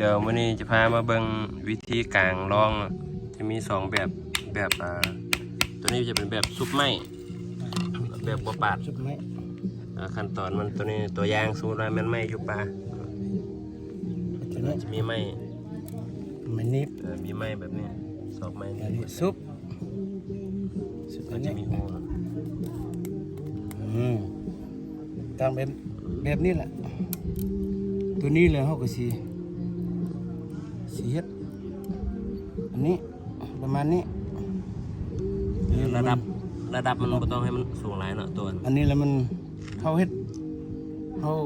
ດຽວມື້ນີ້ຈະພາມາເບິ່ງວິທີກາງລອງ ຈະມີສອງແບບ ແບບ ອ່າ ໂຕນີ້ຈະເປັນແບບຊຸບໄມ້ ແບບບໍ່ປາດ ຊຸບໄມ້ ອ່າ ຂັ້ນຕອນມັນ ໂຕນີ້ຕົວຢ່າງ ສົມມຸດວ່າແມ່ນໄມ້ຢູ່ປ່າ ໂຕນີ້ຈະມີໄມ້ ໄມ້ໜີບ ເອີ ມີໄມ້ແບບນີ້ ສອກໄມ້ໜີບ ອັນນີ້ຊຸບ ສຸດ ກໍຈະມີຮູ ອືມ ຕາມແບບ ແບບນີ້ແຫຼະ ໂຕນີ້ແຫຼະເຮົາກໍຊິ ຊິເຮັດ ອັນນີ້ ປະມານນີ້ ລະດັບ ລະດັບມັນບໍ່ຕ້ອງໃຫ້ມັນສູງຫຼາຍເນາະ ໂຕ ອັນນີ້ລະມັນ ເຮົາເຮັດ ເຮົາ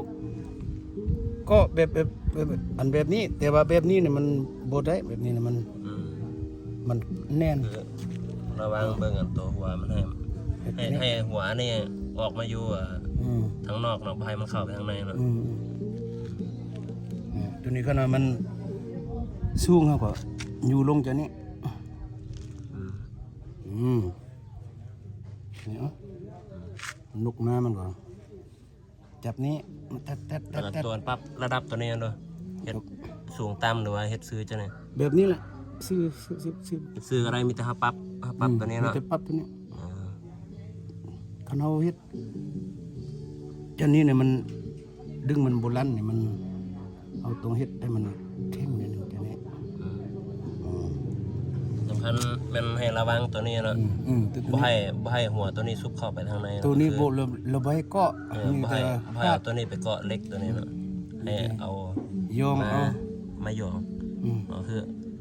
ກໍແບບ ແບບ ແບບ ອັນແບບນີ້ ແຕ່ວ່າແບບນີ້ນີ້ມັນບໍ່ໄດ້ ແບບນີ້ນີ້ມັນ ອືມ ມັນແໜ້ນ ຄືລະວັງເບິ່ງອັນໂຕຫົວມັນໃຫ້ ໃຫ້ ໃຫ້ຫົວອັນນີ້ອອກມາຢູ່ ອືມ ທາງນອກເນາະ ບໍ່ໃຫ້ມັນເຂົ້າໄປທາງໃນເນາະ ອືມ ອືມ ໂຕນີ້ຄັນວ່າມັນສູງ ເຮົາກໍຍູ້ລົງຈາກນີ້ ອືມ ອືມ ນີ້ເອົາ ນົກມາມັນກໍ ຈັບນີ້ ແຕັດໆໆໆ ຕົວປັບລະດັບຕົວນີ້ເນາະ ເຮັດສູງຕ່ຳ ຫຼືວ່າເຮັດຊື່ຈັ່ງໃດ ແບບນີ້ແຫຼະ ຊື່ ຊື່ ຊື່ ຊື່ ຊື່ກໍໄດ້ ມີແຕ່ເຮົາປັບ ເຮົາປັບ ອືມ ຕົວນີ້ເນາະ ມີແຕ່ປັບຕົວນີ້ ເອີ ຄັນເຮົາເຮັດຈັ່ງນີ້ນີ້ ມັນດຶງມັນບໍ່ລັ່ນນີ້ ມັນ ເຮົາຕ້ອງເຮັດໃຫ້ມັນເຄັ່ງໜ້ອຍໜຶ່ງຈັ່ງນີ້ ອືມ ອືມ ສຳຄັນແມ່ນໃຫ້ລະວັງຕົວນີ້ເນາະ ອືມ ອືມ ບໍ່ໃຫ້ ບໍ່ໃຫ້ຫົວຕົວນີ້ຊຸບເຂົ້າໄປທາງໃນເນາະ ຕົວນີ້ ຄື ບໍ່ ລະ ລະບໍ່ໃຫ້ເກາະ ເອີ ມີແຕ່ ບໍ່ໃຫ້ ບໍ່ໃຫ້ເອົາຕົວນີ້ໄປເກາະເຫຼັກຕົວນີ້ເນາະ ອືມ ໃຫ້ເອົາ ຢອງ ມາ ເອົາ ມາຢອງ ອືມ ກໍຄື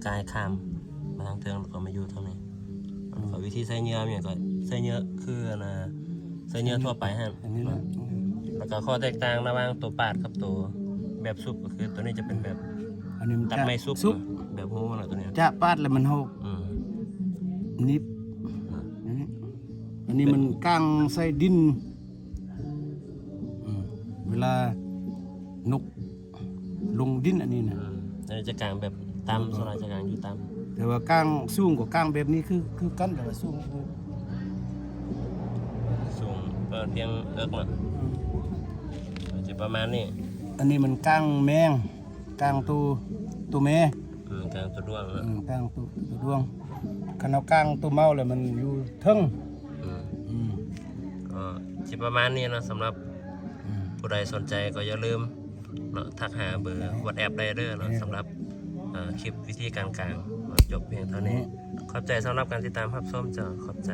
ກາຍຂ້າມມາທາງເທິງ ແລ້ວກໍມາຢູ່ທາງນີ້ ອືມ ກໍວິທີໃຊ້ເຫຍື່ອຫຍັງ ກໍໃຊ້ເຫຍື່ອຄືອັນນ່າ ໃຊ້ເຫຍື່ອທົ່ວໄປຫັ້ນ ອັນນີ້ນະ ແລ້ວກໍຂໍ້ແຕກຕ່າງລະຫວ່າງຕົວປາດກັບຕົວແບບຊຸບ ກໍຄືຕົວນີ້ຈະເປັນແບບ ອັນນີ້ມັນ ຕັດໄມ້ຊຸບ ຊຸບ ແບບຮູ້ນະຕົວນີ້ ຈະປາດແລ້ວມັນເຮົາ ອືມ ໜີບ ອືມ ອັນນີ້ ອັນນີ້ມັນກາງໃສ່ດິນ ອືມ ເວລານົກ ລົງດິນອັນນີ້ນະ ອືມ ອັນນີ້ຈະກາງແບບຕ່ຳ ສ່ວນຫຼາຍຈະກາງຢູ່ຕ່ຳ ແຕ່ວ່າກາງສູງກໍກາງແບບນີ້ຄື ຄືກັນ ແຕ່ວ່າສູງ ສູງ ເອີ ພຽງເອິກເນາະ ອືມ ຈະປະມານນີ້ ອັນນີ້ມັນກາງແມງ ກາງໂຕ ໂຕແມ່ ອືມ ກາງໂຕດວງເນາະ ອືມ ກາງໂຕ ໂຕດວງ ຄັນເຮົາກາງໂຕເມົາແລ້ວມັນຢູ່ເທິງ ອືມ ອືມ ກໍຊິປະມານນີ້ເນາະ ສຳລັບ ອືມ ຜູ້ໃດສົນໃຈກໍຢ່າລືມເນາະ ທັກຫາເບີ WhatsApp ໄດ້ເດີເນາະ ແມ່ນ ສຳລັບ ເອີ ຄລິບວິທີການກາງ ເນາະ ຈົບພຽງເທົ່ານີ້ ອືມ ຂອບໃຈສຳລັບການຕິດຕາມຮັບຊົມເຈົ້າ ຂອບໃຈ.